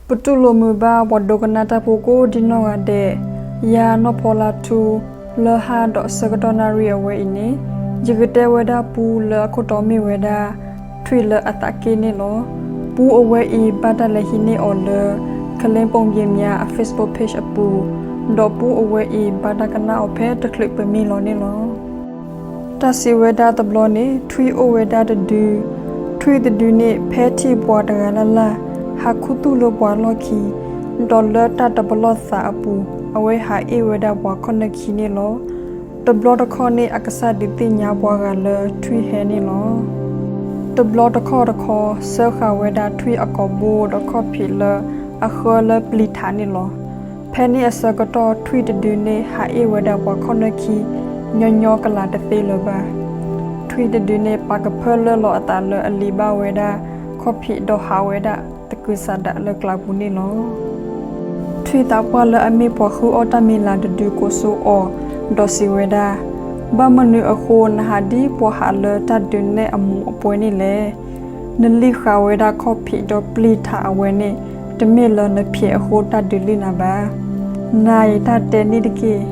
ပတူၢ်လိာ်မုာ်ဘၣ်ပှၤဒိကနၣ်တၢ်ဖိကိးဒံနီၢ်ဂၤဒဲး, ယၤနီၢ်ဖီလါထူ, လၢဟါဒီးဆၢကတီၢ်နၣ်ရံၣ်အဝဲအံၤန့ၣ်, ယကတဲဝဲဒၣ်ပူလၢအခိၣ်တီမ့ၢ်ဝဲဒၣ် ထွံၣ်လၢအသးက့ၣ်န့ၣ်လီၤ. ပူအဝဲအံၤဘၣ်တၢ်လဲၤဟံးန့ၢ်အီၤလၢ ကလ့ပိာ်ကၠ့မၠါအ Facebook page အပူၤ, ဒီးပူအဝဲအံၤဘၣ်တၢ်ကနၣ်အီၤဖဲတချုးပမံလီၤန့ၣ်လီၤ. တၢ်စံးဝဲဒၣ်တဘျီန့ၣ် ထွံၣ်အိၣ်ဝဲဒၣ်တဒု, ထွံၣ်တဒုန့ၣ် ဖဲထံၣ်ပှၤတဂၤလၢ်လၢ် ဟးခူသူၣ်လၢပှၤလီၢ်ခံ, ဒီးလၢတၢ်တပလီၢ်သးအပူၤ အဝဲဟးအ့ၣ်ဝဲဒၣ်ပှၤခီၣ်နၢၢ်ခံန့ၣ်လီၤ. တဘျီတခီၣ်န့ၣ် အကစၢ်ဒုးသ့ၣ်ညါပှၤဂၤလၢထွံၣ်ဟဲန့ၣ်လီၤ. တဘျီတခီၣ်တခီ စၢဃာ်ဝဲဒၣ်ထွံၣ်အကိာ်ဘိဒီးခီၣ်ဖံးလၢအဃၢလၢပျံၤထးန့ၣ်လီၤ. ဖဲန့ၣ်အဆၢကတီၢ် ထွံၣ်တဒုန့ၣ် ဟးအ့ၣ်ဝဲဒၣ်ပှၤခီၣ်နၢၢ်ခံ ညီညီကလးတသ့လၢၤဘၣ်. ထွံၣ်တဒုန့ၣ် ပာ်ကဖၢလၢလီၤအသးလၢအလံၤဘၣ်ဝဲဒၣ်ခီၣ်ဖံး ဒီးဟးဝဲဒၣ်တကုာ်စးဒးလၢကျးပူၤန့ၣ်လီၤ. ထွံၣ်သးပှၢ်လၢအမ့ၢ်ပှၤဃုအီၣ်တၢ်မံၤလၤတဒုကိးဆိအီၤ, ဒီးစံးဝဲဒၣ်, ဘၣ်မနုၤအဃိ နဟးဒ်ပှၤဟးလၢတၢ်ဒုးနဲၣ်အမူးအပွဲန့ၣ်လဲၣ်. နလံၣ်ဃာ်ဝဲဒၣ်ခီၣ်ဖံးဒီးပျံၤထးအဝဲန့ၣ် တမ့ၢ်လၢနဖျဲးအဃိတၢ်ဒုးလံၣ်နၤဘၣ်. နၤအံၤတၢ်တဲန့ၣ်တက့ၢ်.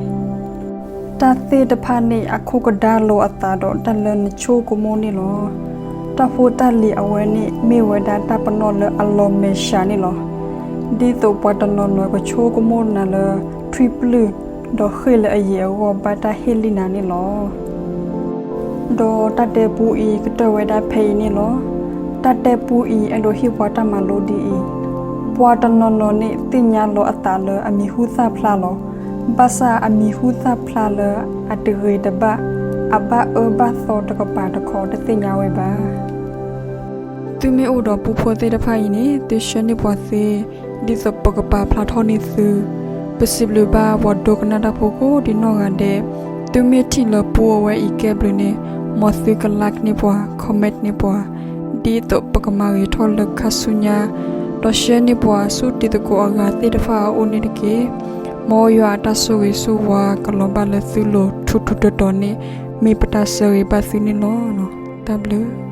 တၢ်သ့ၣ်တဖၣ်န့ၣ် အခိၣ်ကဒါလီၤအသးဒီးတၢ်လၢနဆိကမိၣ်န့ၣ်လီၤ. တၢ်ဖိတၢ်လံၤအဝဲန့ၣ် မ့ၢ်ဝဲဒၣ်တၢ်ပနီၣ်လၢအလီၤမဲာ်ဆှးန့ၣ်လီၤ. ဒ်သိးပှၤတနီၤနီၤကဆိကမိၣ်နၤလၢ ထွံၣ်ပျုၢ်, ဒီးဃ့ၢ်လၢအယံာ်အဂီၢ်ဘၣ်တၢ်ဟ့ၣ်လံၣ်နၤန့ၣ်လီၤ. ဒီးတၢ်တဲပူအံၤကတၢၢ်ဝဲဒၣ်ဖဲအံၤန့ၣ်လီၤ. တၢ်တဲပူအံၤအဲၣ်ဒိးဟ့ၣ်ပှၤတၢ်မၤလိဒ်အံၤ, ပှၤတနီၤနီၤန့ၣ် သ့ၣ်ညါလီၤအသးလၢအမံၤဟူသၣ်ဖျါလီၤ. ဘၣ်ဆၣ်အမံၤဟူသၣ်ဖျါလၢအတဂ့ၤတဘၣ်, အဘၣ်အၢဘၣ်သီတကပၤတခီတသ့ၣ်ညါဝဲဘၣ်. သုမ့ၢ်အိၣ်ဒီးပူဖိသ့ၣ်တဖၣ်အံၤန့ၣ် သုဆှၢန့ၢ်ပှၤသ့, ဒ်သိးပကပာ်ဖျါထီၣ်န့ၢ်သု. ပစံးဘျုးဘၣ်ပှၤဒိကနၣ်တၢ်ဖိကိးဒံနီၢ်ဂၤဒဲး, သုမ့ၢ်ထံၣ်လၢပူအဝဲအံၤကဲဘျုးန့ၣ်, မ်သုက like န့ၢ်ပှၤ, comment န့ၢ်ပှၤ, ဒ်သိးပကမၤဂ့ၤထီၣ်လၢခါဆူညါ, ဒီး share န့ၢ်ပှၤဆူတံၤသကိးအဂၤသ့ၣ်တဖၣ်အအိၣ်န့ၣ်တက့ၢ်. မ်ယွၤအတၢ်ဆိၣ်ဂ့ၤဆိၣ်ဝါကလီၤဘၣ်လၢသုလိၤထူထူတီတီန့ၣ် မ့ၢ်ပတၢ်ဆၢဂ့ၤဘၣ်သုန့ၣ်လီၤ. တၢ်ဘျုး